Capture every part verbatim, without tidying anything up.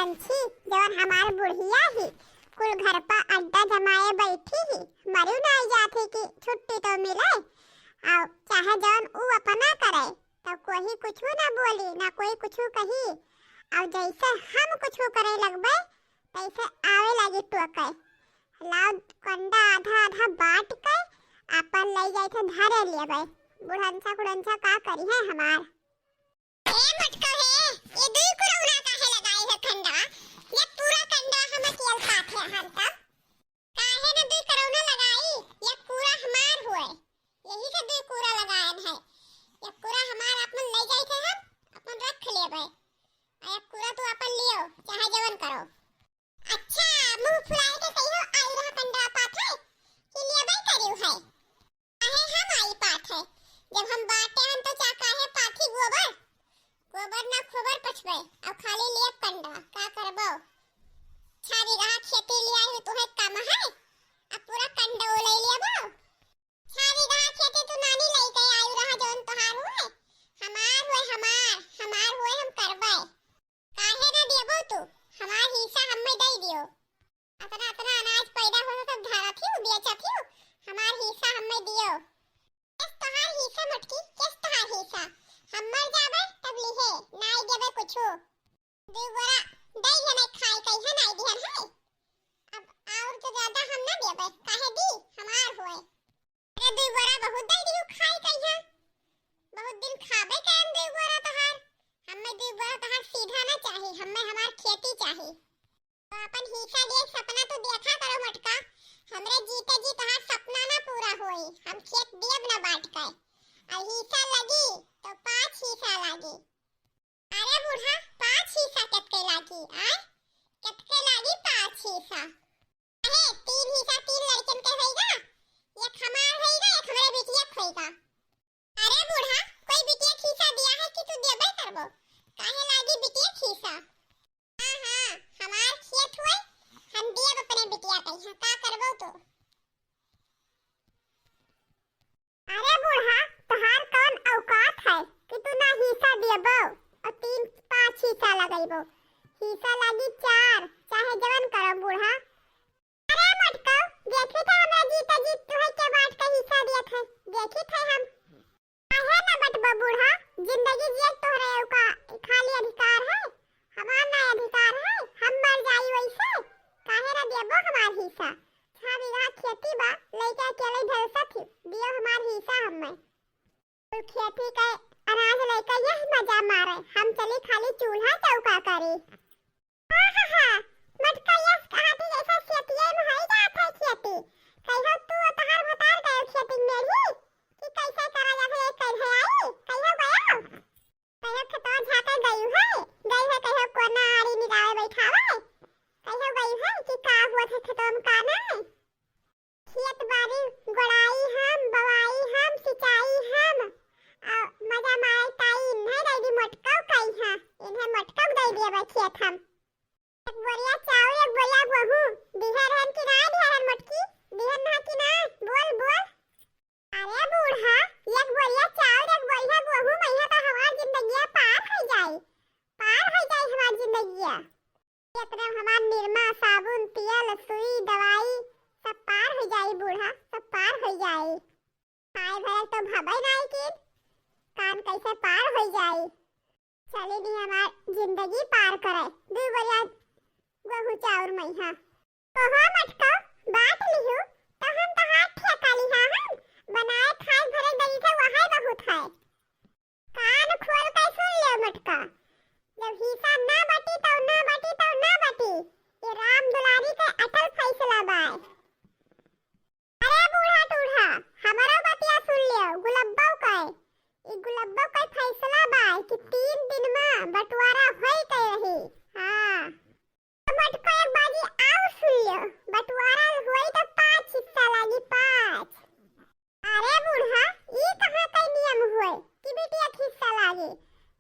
पंछी, जवन हमार बुढ़िया ही, कुल घर पर अड्डा जमाए बैठी ही, मरियो ना जात ही कि छुट्टी तो मिले, और चाहे जवन ऊ अपना करे, तो कोई कुछ ना बोली, ना कोई कुछ कही, और जैसे हम कुछ करे लगबे, तैसे आवे लागी टोके। लाओ कंडा आधा आधा बांट के अपन ले जाए थे धरे लेबे। बुढ़नसा कुड़नसा का करी है हमार। ए मोटका हे, ये दुई कुरौना काहे लगाई है कंडवा? ये पूरा कंडवा हम अकेल पाथे हन तब। काहे न दुई कुरौना लगाई? ये पूरा हमार हुए। यही से दुई कूरा लगायन है। ये कूरा हमार अपन ले जाई थे हम, अपन रख लेबे। आ ये कूरा तू अपन लियो, चाहे जवन करो। अच्छा, मुंह फुलाए के कहियो आई रहा कंडवा पाथे कि लेबे करियो है? काहे हम आई पाथे? जब हम बाटे हन तो चा काहे पाथी गोबर? गोबर ना खोबर पछबे, अब खाली लेब कंडवा, का करबो? छा बीघा खेती लिया ही तुहे कम है, अब पूरा कंडो ले लेबो। छा बीघा खेती तू नानी लई के आयु रहा जौन तोहार हुए, हमार हुए, हमार, हमार हुए हम करबे। काहे ना देबो तू? हमार हिस्सा हम्मे दे दियो। अतना, अतना अनाज पैदा होत सब धरत ही, बेचत ही, हमार हिस्सा हम्मे दियो। केस तोहार हिस्सा मोटकी, केस तोहार हिस्सा? हम मर जाबे तब लिहे, नाई देबे कुछो। दुई बोरा दे दिहन है खाए कहिया नाई दिहन है। अब और तो ज्यादा हम ना देबे, काहे दी? हमार होए। अरे दुई बोरा बहुत दे दियो खाए कहिया। बहुत दिन खाबे करम दुई बोरा तोहार। हमें दुई बोरा तोहार सीधा ना चाही, हमें हमार खेती चाही। तो अपन हिस्सा लिए सपना तू देखा करो मोटका, हमरे जीते जी तोहार सपना ना पूरा होई, हम खेत देब ना बांट के। और हिस्सा लगी तो पाँच हिस्सा लागी। अरे बूढ़ा, पाँच हिस्सा केतके लागी, आय? केतके लागी पाँच हिस्सा? अरे, तीन हिस्सा तीन लड़कन के होइगा, एक हमार होइगा, एक हमरे बिटिया के होइगा। अरे बूढ़ा, कोई बिटिया के हिस्सा दिया है कि तू देबे करबो? काहे लागी बिटिया के हिस्सा? हाँ, हाँ, हमार खेत होए, हम देब अपने बिटिया के, हाँ, का करबो तू? अरे बूढ़ा, तोहार कौन औकात है कि तू ना हिस्सा देबो और तीन पाँच हिस्सा लगैबो? हिस्सा लागी चार, चाहे जवन करो बूढ़ा। अरे मोटकऊ, देखी थे हमरा जीता जीत तुहे के बांट के हिस्सा दिया थे, देखी थे हम। काहे ना बटबो बूढ़ा, जिंदगी जिए तोहरे का खाली अधिकार है, हमार ना अधिकार है, हम मर जाई वैसे, काहे ना देबो हमार हिस्सा? छह बीघा खेती बा, लइका अकेले भैंसा थी, दियो हमार हिस्सा हम्मे। कुल खेती के अनाज लइका यह मजा मारे, हम चली खाली चूल्हा चौका करी। आहाहा, मटका यस कहाती जैसा सेतिये में होई जात है खेती। कहियो तू तोहार भतार गयो खेती में ही कि कैसे करा जात है, कैसे आई, कहियो गयो? कहियो खेतवा झांके गई है, गई है कहियो कोना आड़ी निरावे बैठावे, कहियो गई है कि का हुआ था खेतवा में का नहीं। खेत बारी गोड़ाई हम, बवाई हम, सिंचाई हम, आ मजा मारे ताई इन्हें दे दी मोटकऊ कई हाँ, इन्हें मोटकऊ दे दिए बा खेत हम। एक बोरिया चाउर, एक बोरिया गेहूं, दिहर हन कि ना दिहर हन मोटकी, दिहर ना कि ना, बोल, बोल। अरे बूढ़ा, एक बोरिया चाउर, एक बोरिया गेहूं, मइहा तो हमार जिंदगिया पार हो जाई, पार हो जाई हमार जिंदगिया। इतने हमार निरमा, साबुन, तेल, सुई, दवाई सब पार हो जाई बूढ़ा, सब पार हो जाई। खाए भरे तो भबे नाई की, कान कैसे पार हो जाई। चली नहीं हमार जिंदगी पार करे, दू बोरिया गेहूं चाउर मइहा। कहो मटका, बांट लिहू, तो हम तोहार ठेका लिहा हम, बनाए खाए भरे दई थे वहाई बहुत है। कान खोल के सुन ले मटका, जब हिस्सा ना बटी तब ना बटी तब ना बटी। ये राम दुलारी के अटल फैसला बाय। अरे बूढ़ा टूढ़ा, हमारो बतिया सुन ले, गुलब्बो के। ई गुलब्बो के फैसला बाय कि तीन दिन में बंटवारा होई के रही। हाँ। मटको एक बाजी आउ सुन ल्यो, बंटवारा होई तो पाँच हिस्सा लागी, पाँच। अरे बूढ़ा, ई कहाँ के नियम हुए कि बिटिया के हिस्सा लागी?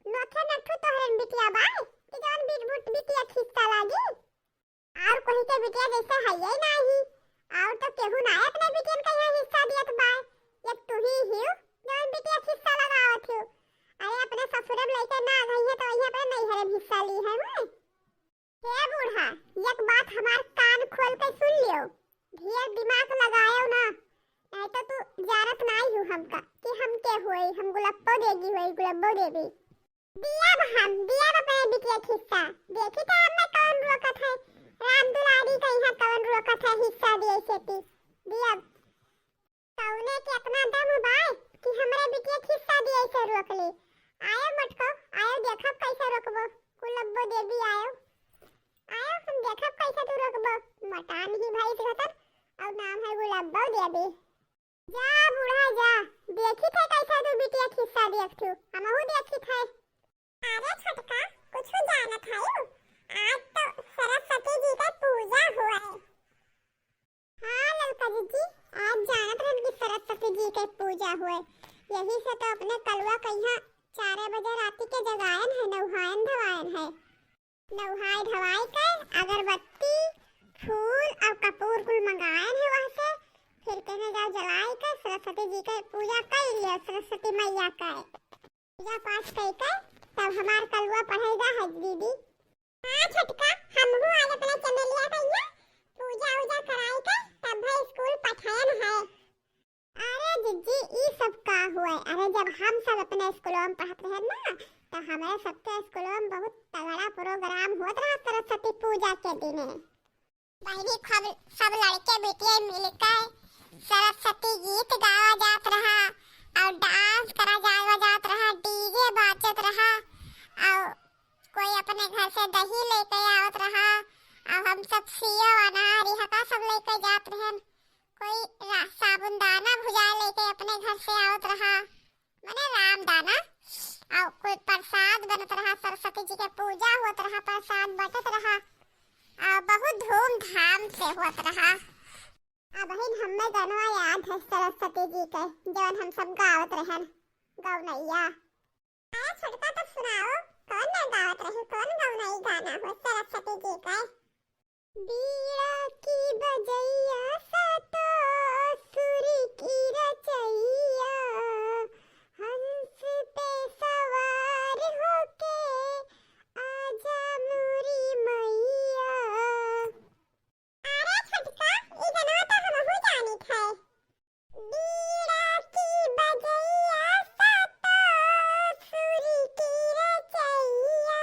नोखे नट्ठू तोहरन बिटिया बाय कि जौन बिट-, बुट-, बिटिया के हिस्सा लागी? और कोई के बिटिया जैसे हइये नाही, और तो केहू ना अपने बिटियन के यहाँ हिस्सा दियत बाय, एक तू ही हियो जौन बिटिया के हिस्सा लगावत हियो। अरे अपने ससुरे में लइके ना गई है तो वहीं अपने नैहरे में हिस्सा ली है मैं। हे हमार कान खोल के सुन लियो, ढेर दिमाग लगायो ना, नहीं तो तू जानत नाई हूँ हमका कि हम के होई, हम गुलप्पो देवी होई, गुलप्पो देवी। दियब हम, दियब अपने बिटिया के हिस्सा। देखी तो हमें कौन रोकत है, राम दुलारी का यहाँ कौन रोकत है हिस्सा दिए से ती। दियब। कौने के इतना दम बाय कि हमरे बिटिया के हिस्सा दिए से रोक ली। आयो मटको, आयो देखब कैसे रोकबो। गुलप्पो देवी आयो, आयो हम देखब कैसे तू रोकबो। मटान ही भाई से घतर और नाम है गुलप्पो देवी। जा बूढ़ा जा, देखी थे कैसा तू बिटिया के हिस्सा देख थू, हमहू देखी थे। अरे छोटका, कुछ जानत है, आज तो सरस्वती जी का पूजा हुआ है। हाँ ललका दीदी, आज जानत रहन कि सरस्वती जी के पूजा हुए, यही से तो अपने कलुआ कहिया चारे बजे राती के जगायन है, नौहायन धवायन है। नौहाय धवाई के अगरबत्ती, फूल और कपूर कुल मंगायन है वहाँ से, फिर कहने जाओ जलाई के सरस्वती जी के पूजा कर लियो, सरस्वती मैया के पूजा पाठ करके तब हमार कलुआ पढ़ेगा है दीदी। हाँ छोटका, हमहू आज अपने चमेलिया कहिया पूजा उजा कराई के तब भाई स्कूल पठायन है। अरे जिज्जी, ई सब का हुए? अरे जब हम सब अपने स्कूलों में पढ़त रहे ना, तो हमारे सबके स्कूलों में बहुत तगड़ा प्रोग्राम होत रहा सरस्वती पूजा के दिने। बहिनी, खूब सब लड़के बिटिया मिलके सरस्वती गीत गावा जात रहा और डांस करा जावा जात रहा, डीजे बाजत रहा और कोई अपने घर से दही लेके आवत रहा और हम सब सेव अनार इहका सब लेके जात रहन। कोई रा-, साबुनदाना भुजा लेके अपने घर से आवत रहा, मने रामदाना, और कोई प्रसाद बनत रहा, सरस्वती जी के पूजा होत रहा, प्रसाद बटत रहा, और बहुत धूमधाम से होत रहा। अबहिन हम्मे गनवा याद है सरस्वती जी के, जवन हम सब गावत रहन गौनैया। अरे छोटका, तब सुनाओ, कौन ना गावत रहे, कौन गौनई गाना हो सरस्वती जी के? बीड़ा की बजैया सातो सुर की रचैया, हंस पे सवार होके आजा मोरी मैया। अरे छोटका, ई गनवा तो हमहू जानित है। बीड़ा की बजैया सातो सुर की रचैया,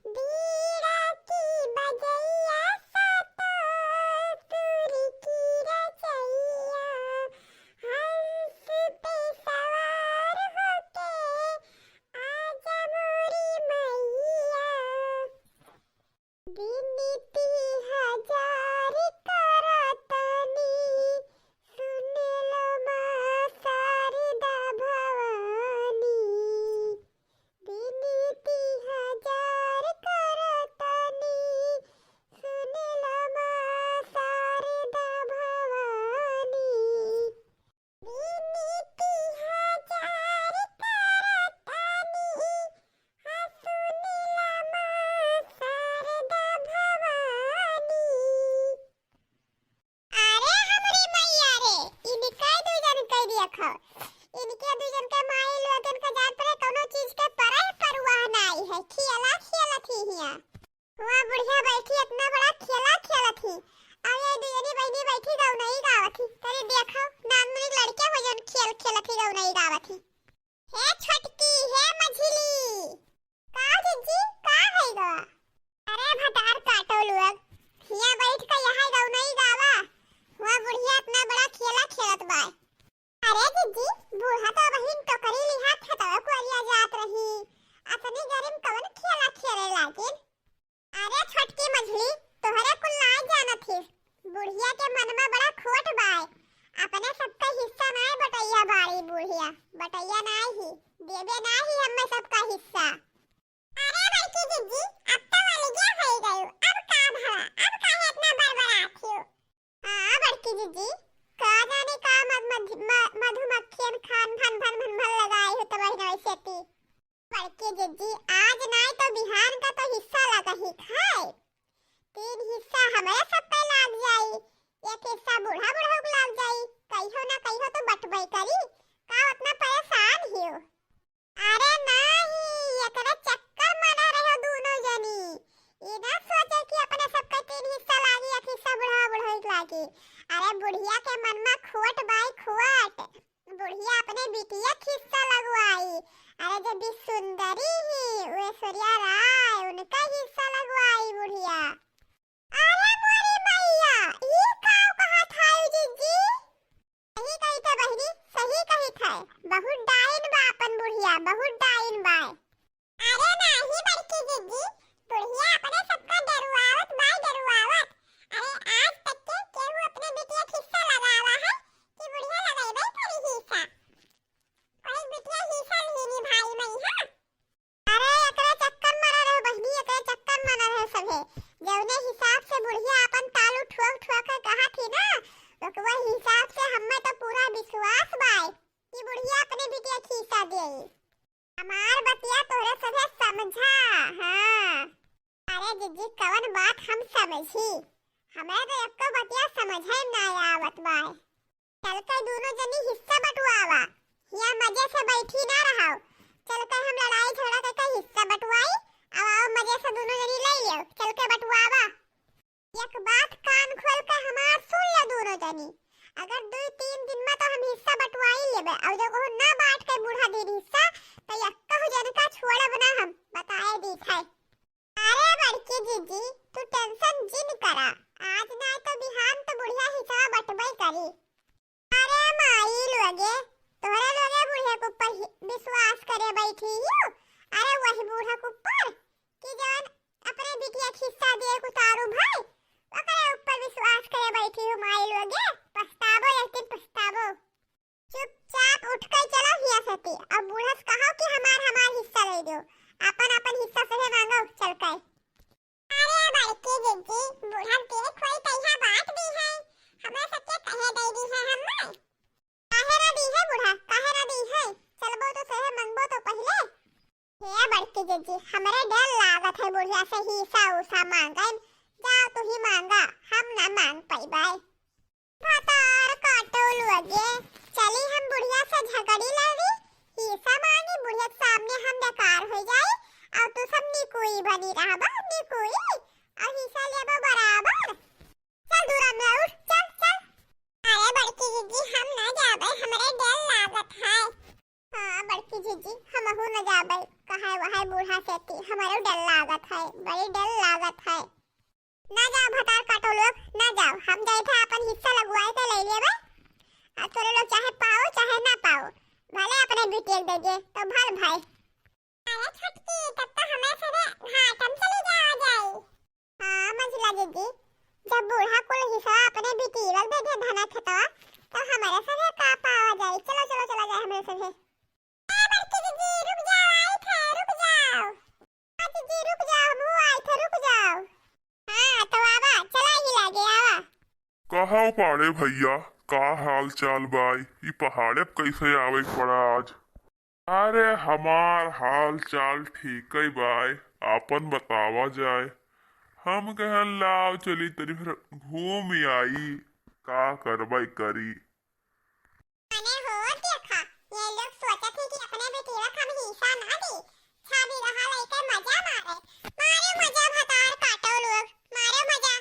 बीड़ा की बजैया सातो सुर की रचैया, हंस पे सवार होके आजा मोरी मैया। बिनती हजार करतनी, सुन लो माँ शारदा भवानी। बिनती हजार करतनी, सुन लो माँ शारदा भवानी। बिनती हजार करतनी, हाँ सुन लो माँ शारदा भवानी। अरे हमरी मैया रे, इनके दू जन के देखो, इनके दू जन के माई लोगन के जात पर कौनो चीज के परवाह नाई है, खियला खियलत ही हिया। हुआ बुढ़िया बैठी इतना बड़ा खेला खेलत ही, और ये दुजनी बहिनी बैठी गौनई गावत ही। तनी देखो, नानमुनिक लड़के हो जौन खेल खेलत ही, गौनई गावत ही। हे छोटकी, हे मझिली। का जिज्जी, का है गवा? अरे भतार काटो लोग, हिया बैठ के यहाँ गौनई गावा। हुआ बुढ़िया इतना बड़ा खेला खेलत बाय। अरे जिज्जी, बूढ़ा तो बहिन टोकरी लिहा खेतवा कोरिया जात रही। अतनी गरम कवन खेला खेले लागिन? अरे छोटकी मझली, तोहरे कुल नाय जानत हिस। बुढ़िया के मन में बड़ा खोट बाय। अपने सबका हिस्सा नाय बटैया बाड़ी बुढ़िया। बटैया नाय ही, देबे नाय ही हम्मे सबका हिस्सा। अरे बड़की जिज्जी, अब अरे बुढ़िया के मन में खोट बाई खोट, बुढ़िया अपने बिटिया क हिस्सा लगवाई। अरे जब ई सुंदरी ही, उ ऐश्वर्या राय, उनका हिस्सा लगवाई बुढ़िया। अरे मोरी मैया, ई का कहत है जीजी? सही कही थे बहिनी, सही कही थे। बहुत डाइन बा अपन बुढ़िया, बहुत डाइन बा। अरे नाही बड़की जीजी, बुढ़िया अपने सबका डरुआवत बाय डरुआवत। अरे आज तक के केहू अपने बिटिया क हिस्सा लगावा है कि बुढ़िया लगइबे करी हिस्सा। कोई बिटिया हिस्सा नहीं निभाई मई है। अरे एकरे चक्कर में रहे बहिनी, एकरे चक्कर में रहे सभे। जौने हिसाब से बुढ़िया अपन तालू ठोक ठोक के कहा थी ना, ओकरे हिसाब से हमें तो पूरा विश्वास बाय कि बुढ़िया अपने बिटिया क हिस्सा देई। हमार बतिया तोहरे सभे समझा, हाँ। अरे जीजी, कवन बात हम समझी? हमें तो एको बतिया समझे में ना आवत बाय। चल के दोनों जनी हिस्सा बंटवावा, हिया मजे से बैठी ना रहो। चल के हम लड़ाई झगड़ा करके हिस्सा बंटवाई, अब आओ मजे से दोनों जनी ले लियो, चल के बंटवावा। एक बात कान खोल के हमार सुन लो दोनों जनी, अगर दो तीन दिन में तो हम हिस्सा बंटवाई लेबे, और जो कहूँ ना बांट के बूढ़ा दिन हिस्सा, तो यक्का जन का छोड़ब ना हम, बताए दी थे। अरे बड़की जीजी, तू tension जिन करा, आज ना तो बिहान तो बुढ़िया हिस्सा बंटबे करी। अरे माई लोगे, तोहरे लोगे बुढ़िया के ऊपर ही विश्वास करे बैठी हियो। अरे वही बूढ़ा के ऊपर कि जौन अपने बिटिया क हिस्सा दिए क उतारू भय, ओकरे ऊपर विश्वास करे बैठी हूँ माई लोगे। पछताबो, एक दिन पछताबो। चुपचाप उठ के चलो हिया से ती, अब बूढ़ा से कहो कि हमार, हमार हिस्सा दे दो, अपन, अपन हिस्सा सभे मांगो चल के। अरे बड़की जीजी, बूढ़ा के कोई तैहा बांट दी है, हमरा सबके कहे दे दी है हमें। काहे ना दी है बूढ़ा, काहे ना दी है? चलबो तो सहे, मंगबो तो पहिले। हे बड़की जीजी, हमरे डर लागत है बुढ़िया से हिस्सा उसा मांगे। जाओ तू ही मांगा, हम ना मांग पइबे। भतार काटो लोगे, चली हम बुढ़िया से झगड़ी लड़ी, हिस्सा मांगी, बुढ़िया के सामने हम बेकार हो जाई, और तू सब निकुई बनी रहबा, निकुई, और हिस्सा लेबो बराबर। चल दूरा में उठ, चल, चल। अरे बड़की जीजी, हम ना जाबे, हमरे डर लागत है। हाँ बड़की जीजी, हमहू ना जाबे, कहे वहे बूढ़ा से ती, हमरो डर लागत है, बड़ी डर लागत है। ना जाओ भतार काटो लोग, ना जाओ, हम जाए थे अपन हिस्सा लगवाए के ले लेबे। आ तोरे लोग चाहे पाओ चाहे ना पाओ, भले अपने बिटिया के दे दे, तो भल भाई। अरे छोटकी, तब तो हमें सभे घाट में चली जावा जाई। हाँ, मंझला दीदी, जब बूढ़ा कुल हिस्सा अपने बिटिया के दे दे धना खेतवा, तो हमारे सभे का पावा जाई। चलो, चलो, चला जाए हमरे सभे। ए, बड़की दीदी, रुक जाओ, आई थे, रुक जाओ। हाँ, दीदी, रुक जाओ, हमहू आई थे, रुक जाओ। हाँ, तो आवा, चला ही लागे, आवा। कहो पाड़े भैया, का हाल चाल बाय? ई पहाड़े पे कैसे आवे के पड़ा आज? अरे, हमार हाल चाल ठीक है बाय, आपन बतावा जाए। हम कहन लाव चली तनी फिर घूम आई, का करबै करी। मने हो देखा, ये लोग सोचत ही कि अपने बेटी ला हम हिस्सा ना दी, छाबी रहा लेके मजा मारे। मारे मजा भतार काटो लोग, मारे मजा।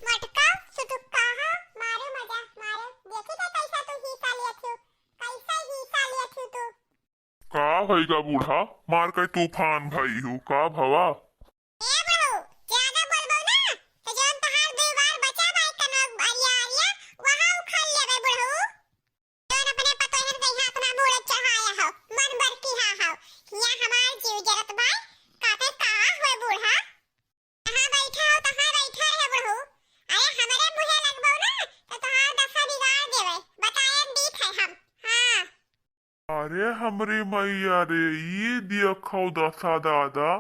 मटका, सुटुक्का, हाँ, मारे मजा, मारे। देखी तो कैसा तू हिस्सा लिया थी, कैसा हिस्सा लिया थी तू। का भई गा बूढ़ा, मार के तूफान भई हूँ, का भवा? ए बहू, ज्यादा बोलबो ना, तो जौन तहार दो बार बचा बाय कनो अरिया अरिया, वहाँ उखाड़ लेबे बुढ़ऊ। जौन अपने पतोहन के यहाँ अपना मूड़ चढ़ाया हो, मन बरकी हा हो, हिया हमार जीव जरत बाय, काटे का हुए बूढ़ा? जहाँ बैठा हो, तहाँ बैठा रहे बुढ़ऊ। अरे, हमरे मुँहे लगबो ना, तो तोहार दशा बिगाड़ देवे। बतायन दीत है हम। हाँ। अरे, हमरी मैया रे, ई देखो दशा दादा,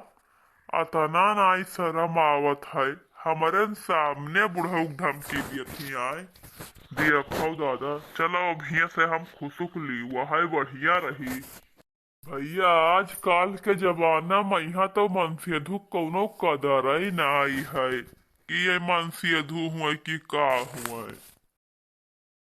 अतना नाई शरम आवत है। हमरे सामने बुढ़ऊ के धमकी दियत ही आए। देखो दादा, चलो, अभिये से हम खुसुक ली, वह बढ़िया रही। भैया, आजकाल के जमाना में यहाँ तो मनसेधु कौनो कदर ही नाई है कि ये मनसेधु हुए कि का हुए।